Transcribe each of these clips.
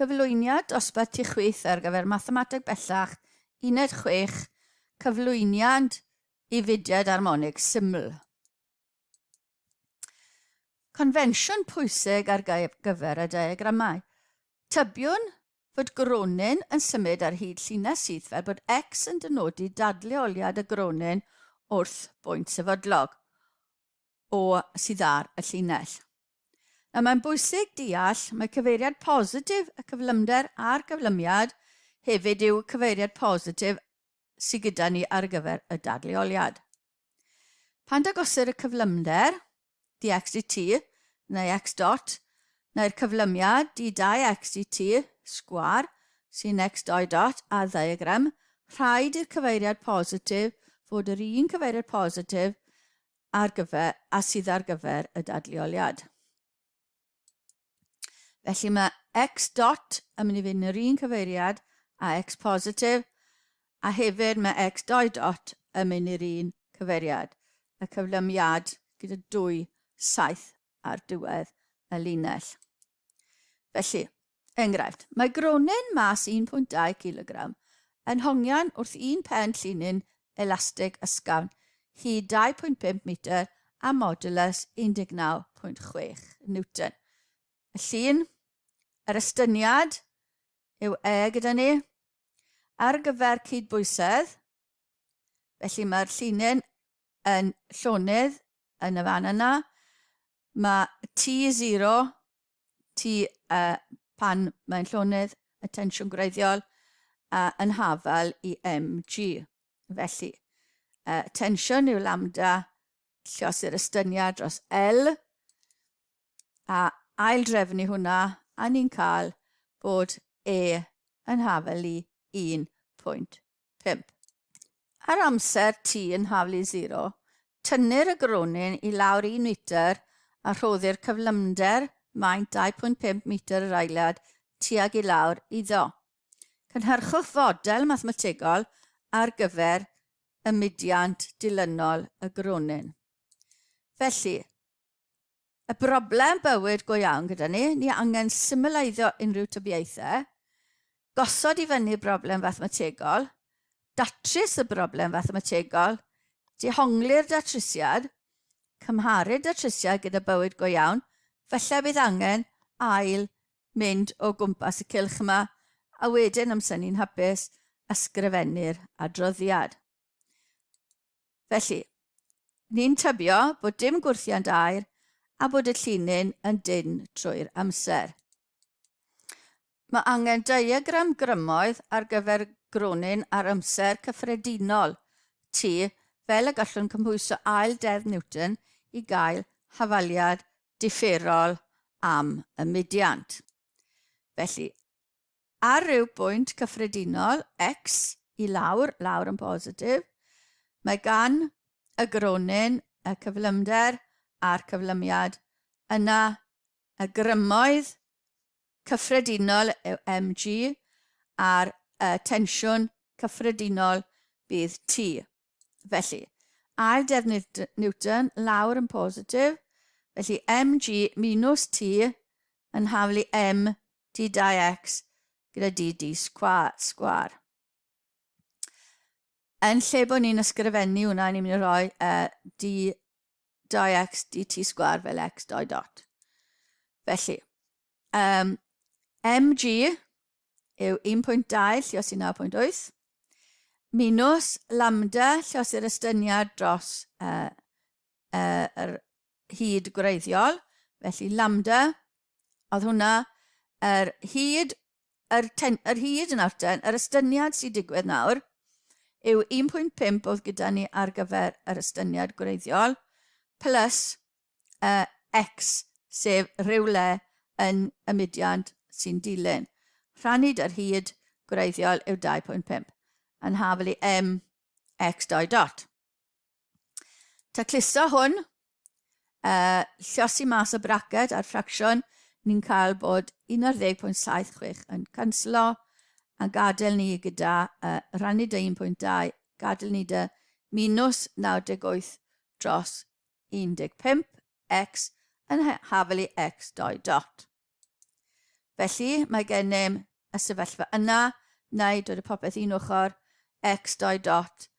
Cyflwyniad dosbarth tu chwith ar gyfer Mathemateg Bellach, Uned 6, Cyflwyniad i Fudiad Armonig Syml. Confensiwn pwysig ar gyfer y diagramau. Tybiwn fod gronyn yn symud ar hyd llinell syth fel bod X yn dynodi dadleoliad y gronyn wrth bwynt sefydlog o sydd ar y llinell. Nawr mae'n bwysig deall mae cyfeiriad positif y cyflymder a'r cyflymiad hefyd yw cyfeiriad positif sydd gyda ni ar gyfer y dadleoliad. Pan dangosir y cyflymder, dx dt, neu x dot, neu'r cyflymiad d2x dt sgwâr, sy'n x dou dot a ddiagram, rhaid i'r cyfeiriad positif fod yr un cyfeiriad positif ar gyfer, a sydd ar gyfer y dadleoliad. Felly mae x dot yn mynd i fynd yr un cyfeiriad a x positif, a hefyd mae x dou dot yn mynd i'r un cyfeiriad, y cyflymiad gyda 2 saith ar diwedd y linell. Felly, enghraifft, mae gronyn mas 1.2 kg yn hongian wrth un pen llinyn elastig ysgafn hyd 2.5 metr a modulus 19.6 Newton. Y llun, yr estyniad yw E gyda ni. Ar gyfer cydbwysedd, felly mae'r llinyn yn llonydd yn y fan yna. Mae T0, T uh, pan mae'n llonydd, y tensiwn gwreiddiol, uh, yn hafal i mg. Felly, uh, tensiwn yw lambda llios i'r estyniad dros L, a aildrefnu hwnna, a ni'n cael bod E yn hafal i 1.5. 5. Ar amser t yn haflu 0, tynnir y gronyn i lawr 1 metr a rhoddir cyflymder maint 2.5 metr yr eiliad tuag i lawr iddo. Cynhyrchwch fodel mathemategol ar gyfer y mudiant dilynol y gronyn. Felly, Y broblem bywyd go iawn gyda ni, ni angen symleiddio unrhyw tybiaethau, gosod i fyny broblem fathemategol, datrys y broblem fathemategol, dehongli'r datrysiad, cymharu'r datrysiad gyda bywyd go iawn, felly bydd angen ail mynd o gwmpas y cylch yma, a wedyn amser ni'n hapus, ysgrifennu'r adroddiad. Felly, ni'n tybio bod dim gwrthiant aer a bod y llinyn yn dynn trwy'r amser. Mae angen diagram grymoedd ar gyfer gronyn ar amser cyffredinol, T, fel y gallwn cymhwyso ail deddf Newton i gael hafaliad differol am y mudiant. Felly, Ar ryw bwynt cyffredinol, x, i lawr, lawr yn positif, mae gan y gronyn y cyflymder a'r cyflymiad. Yna, y grymoedd cyffredinol yw mg a'r y tensiwn cyffredinol bydd T. Felly, ail defnydd Newton lawr yn positif, felly mg minus T yn haflu m d2x gyda dd sgwâr. Yn lle bod ni'n ysgrifennu hwnna, ni'n mynd i roi uh, d2x dt sgwâr fel x 2 dot. Felly, um, mg yw 1.2 lliosi 9.8 minus lambda lliosi'r estyniad dros uh, uh, yr hyd gwreiddiol. Felly lambda Oedd hwnna yr hyd, yr, ten, yr hyd yn arten, yr estyniad sy'n digwydd nawr, yw 1.5 oedd gyda ni ar gyfer yr estyniad gwreiddiol, plus uh, x, sef rhywle yn y mudiant sy'n dilyn. Rhannu yr hyd gwreiddiol yw 2.5, yn hafel i m x 2 dot. Tacluso hwn, uh, llosi mas y braced a'r ffracsiwn, ni'n cael bod 11.76 yn canslo a gadael ni gyda uh, rhannu dy 1.2, gadael ni dy minus 98 dros 15 x yn hafel i x 2 dot. Felly, mae gennym y sefyllfa yna, neu dod y popeth un ochr, x 2 dot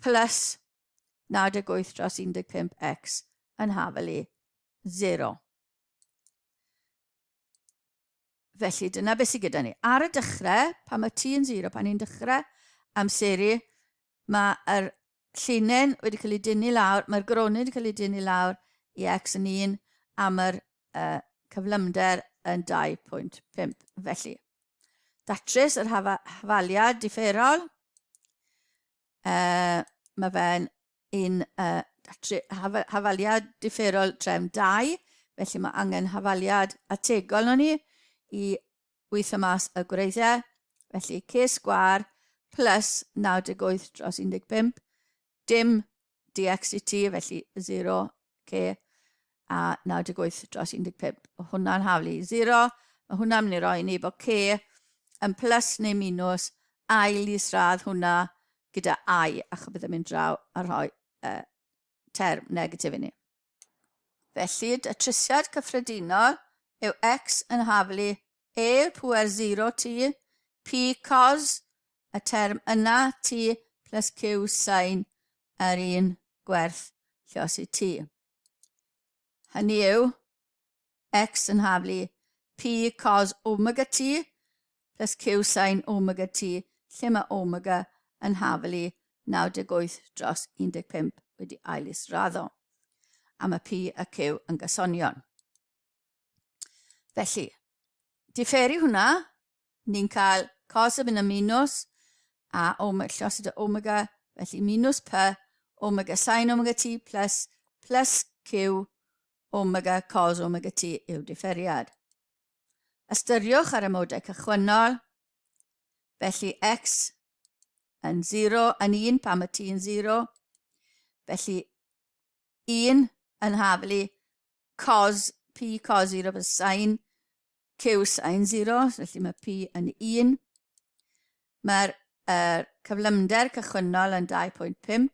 plus 98 dros 15x yn hafel i 0. Felly dyna beth sydd gyda ni. Ar y dechrau, pan mae t yn 0, pan ni'n dechrau amseru, mae'r llinyn wedi cael ei dynnu lawr, mae'r gronyn wedi cael ei dynnu lawr i x yn 1, a mae'r uh, cyflymder yn 2.5. Felly, datrys yr hafaliad differol, mae fe'n un uh, hafaliad differol trefn 2, felly mae angen hafaliad ategol no ni i weithio mas y gwreiddiau. Felly c sgwar plus 98 dros 15, dim dx i t, felly 0 c a 98 dros 15. Mae hwnna'n haflu i 0. Mae hwnna'n mynd i roi ni bod c yn plus neu minus ail isradd hwnna gyda i, achos bydd yn mynd draw a rhoi uh, term negatif i ni. Felly, datrysiad cyffredinol yw x yn haflu e pwer 0t, p cos y term yna t plus q sin yr un gwerth llosi t. Hynny yw, x yn haflu p cos omega t plus q sin omega t, lle mae omega yn haflu 98 dros 15 wedi ail israddo. A mae p a q yn gysonion. Felly, diferu hwnna, ni'n cael cos yn mynd yn minus, a omega, llosyd y omega, felly minus p, omega sin omega t plus, plus q omega cos omega t yw diferiad. Ystyriwch ar amodau cychwynnol, felly x yn 0 yn 1 pan mae t yn 0, felly 1 yn haflu cos p cos 0 plus sin q sin 0, felly mae p yn 1. Mae'r er, cyflymder cychwynnol yn 2.5,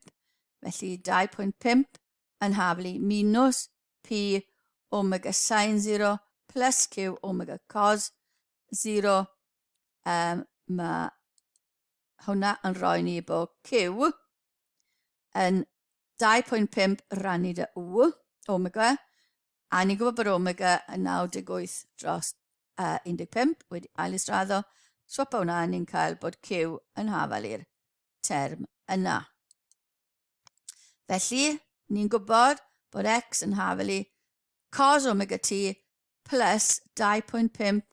felly 2.5 yn haflu minus p omega sin 0 plus q omega cos 0. Um, mae hwnna yn rhoi ni bod q yn 2.5 rannu dy u, omega, a ni'n gwybod bod omega yn 98 dros uh, 15 wedi ail israddo. Swap hwnna, ni'n cael bod Q yn hafal i'r term yna. Felly, ni'n gwybod bod x yn hafal i cos omega t plus 2.5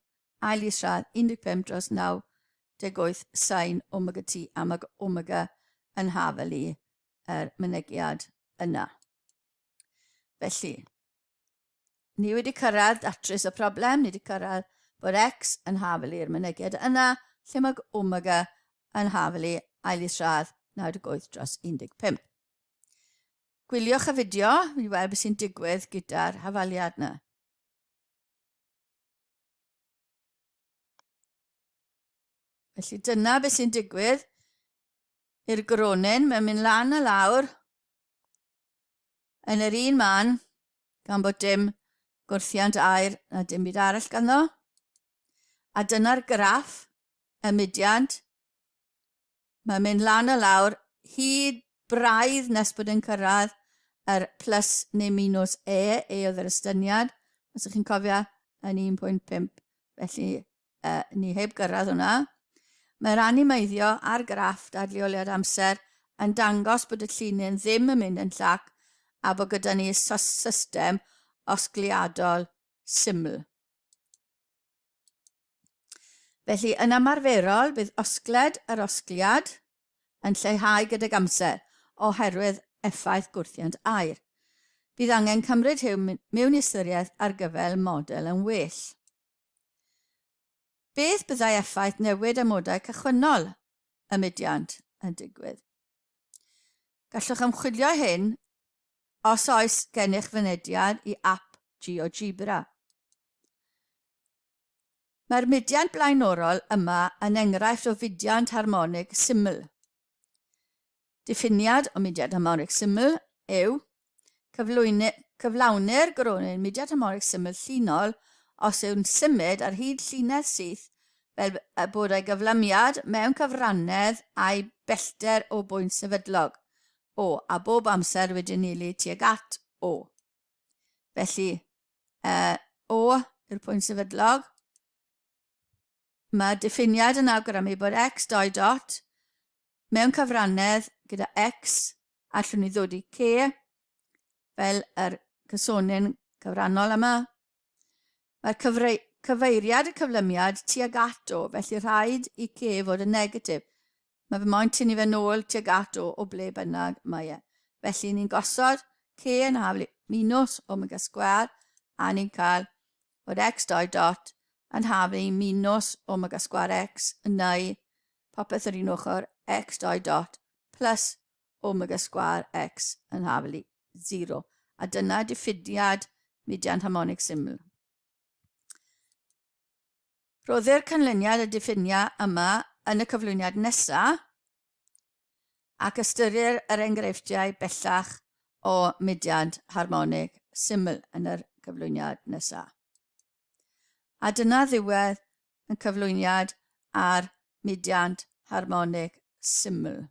ail isradd 15 dros 98 sin omega t a mae omega yn hafal i yr mynegiad yna. Felly, ni wedi cyrraedd datrys y problem, ni wedi cyrraedd bod x yn hafal i'r mynegiad yna, lle mae omega yn hafal i ail isradd 98 dros 15. Gwyliwch y fideo i weld beth sy'n digwydd gyda'r hafaliad yna. Felly dyna beth sy'n digwydd i'r gronyn. Mae'n mynd lan a lawr yn yr un man, gan bod dim gwrthiant aer na dim byd arall ganddo. A dyna'r graff y mudiant. Mae'n mynd lan a lawr hyd braidd nes bod yn cyrraedd yr plus neu minus E, E oedd yr estyniad, os ydych chi'n cofio, yn 1.5. Felly, uh, ni heb gyrraedd hwnna. Mae'r animeiddio a'r graff dadleoliad amser yn dangos bod y llinyn ddim yn mynd yn llac a bod gyda ni system osgliadol syml. Felly, yn ymarferol, bydd osgled yr osgliad yn lleihau gydag amser oherwydd effaith gwrthiant aer. Bydd angen cymryd hyn mewn ystyriaeth ar gyfer model yn well. Beth byddai effaith newid amodau cychwynnol y mudiant yn digwydd? Gallwch ymchwilio hyn os oes gennych fynediad i app GeoGebra. Mae'r mudiant blaenorol yma yn enghraifft o fudiant harmonig syml. Diffiniad o mudiad harmonig syml yw cyflawnir gronyn mudiad harmonig syml llinol os yw'n symud ar hyd llinell syth fel y bod ei gyflymiad mewn cyfrannedd a'i bellter o bwynt sefydlog, O, a bob amser wedi anelu tuag at O. Felly, O yw'r pwynt sefydlog. Mae diffiniad yn awgrymu bod x dou dot mewn cyfrannedd gyda x allwn ni ddod i c fel yr cysonyn cyfrannol yma. Mae'r cyfeiriad y cyflymiad tuag at o, felly rhaid i c fod yn negatif. Mae fy moyn tynnu fe nôl tuag at o, o ble bynnag mae e. Felly ni'n gosod c yn haflu minus omega sgwâr a ni'n cael bod x dou dot yn haflu minus omega sgwâr x neu popeth yr un ochr x dou dot plus omega sgwâr x yn haflu 0. A dyna diffiniad mudiant harmonig syml. Rhoddir canlyniad y diffiniau yma yn y cyflwyniad nesaf ac ystyrir yr enghreifftiau bellach o mudiad harmonig syml yn yr cyflwyniad nesaf. A dyna ddiwedd y cyflwyniad ar mudiant harmonig syml.